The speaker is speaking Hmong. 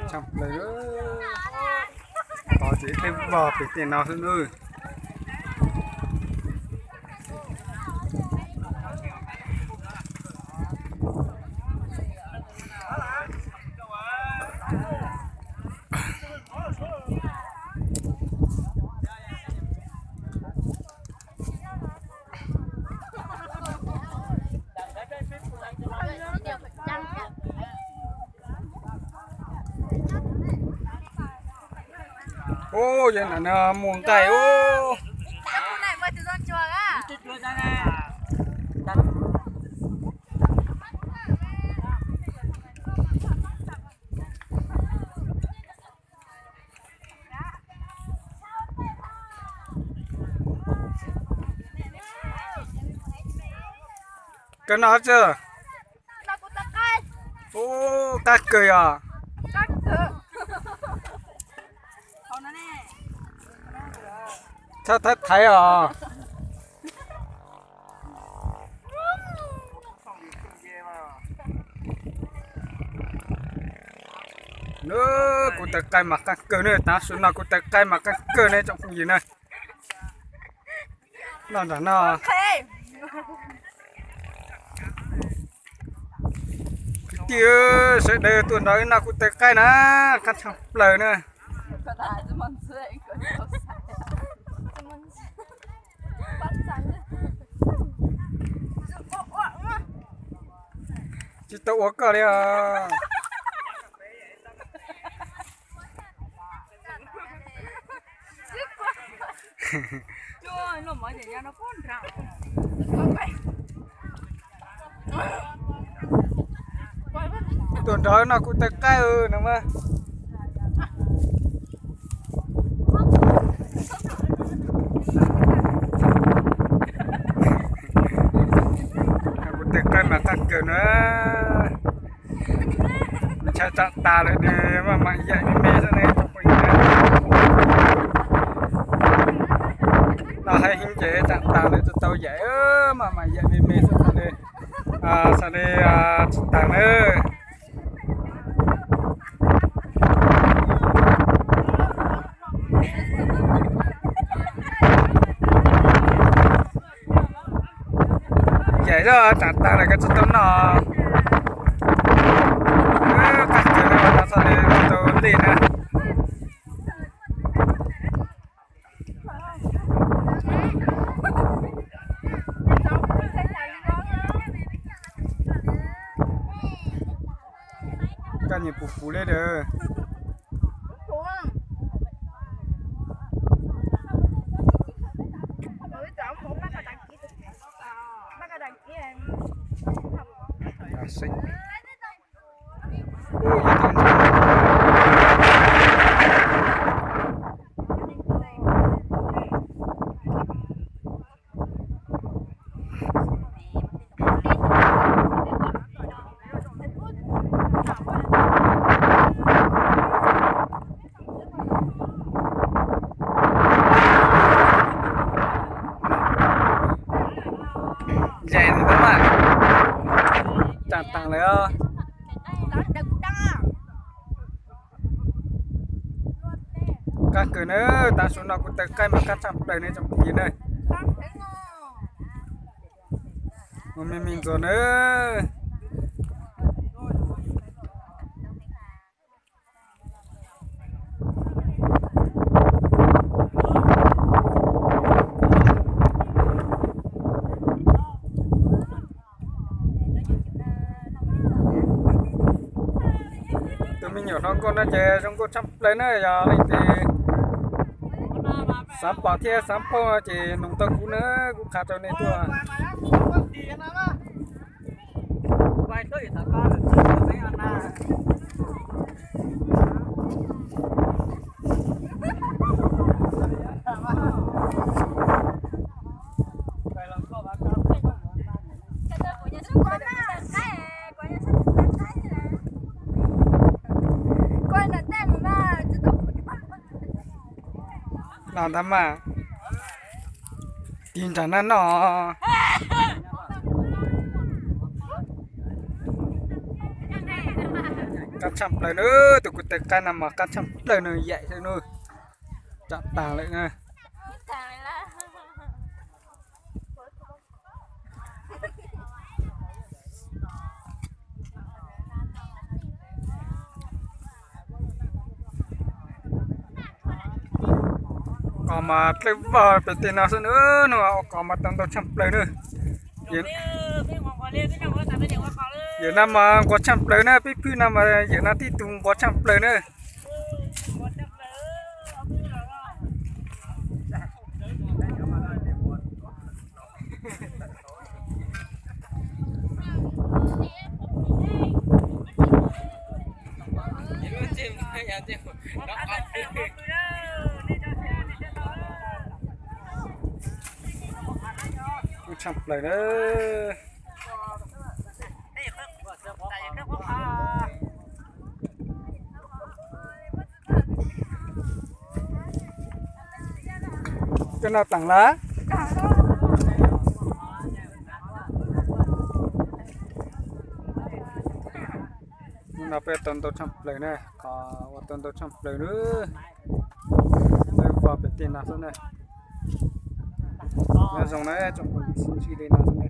Tshaj plaws, tod ces ib teg vog pem tej no xwb nawb. Ub, yog ntawm no muag nqaij ub. Kawg no tsi? Ub, qab kawg yog. Thaiv thaiv os. Kuv taw qaib mas qab kawg ne, tav su no kuv taw qaib mas qab kawg ne tsoom phooj ywg na. Noj nram no. Kwv tij sawv daws tuaj nrog wb noj kuv taw qaib na, qab tshaj plaws na. Tsis tau ua koj li os. Tuaj nrog noj kuv taw qaib no mas. Kuv taw qaib mas qab kawg na. Ntshai tsam tas lawm nws maj mam yaim me me xwb ne tsoom phooj ywg. Noj heev heev ces tsam tas lawm tsis tau yaim, maj mam yaim me me xwb xav li, xav li tsis tas nawb. Yaim zoj tsam tas lawm koj tsis tau noj. Qab kawg no txhob li tsis tau ntej na. Koj nyiam puv puv li lawm. Yaim ntawd mas tsam tas lawm os. Qab kawg na, tav su no kuv taw qaib mas qab tshaj plaws ne tsoom phooj ywg na. Mus me me ntxuav na. Tus me nyuam hluas nkauj no ces zoo nkauj tshaj plaws na, yog leej twg xav pom thiab xav paub no ces noog tau kuv na, kuv qha rau nej tuaj. Los ntag mas, tig nram no noj. Qab tshaj plaws na, tus kuv taw qaib no mas qab tshaj plaws na, yaim xwb na. Tsam tag lawm na. Qos mas dlawb vog pem tej no xwb na, no qos mas tau ntau tshaj plaws na. Yawm no mas nquag tshaj plaws na, peb phwj no mas yawm no tib tug nquag tshaj plaws na. Tshaj plaws na. Koj noj teem lawm? Hnub no peb tau ntau tshaj plaws na, qos ua tau ntau tshaj plaws na. Peb pom pem tej no xwb na. Nyob zoo na tsoom phooj ywg, sib ntsib li no xwb.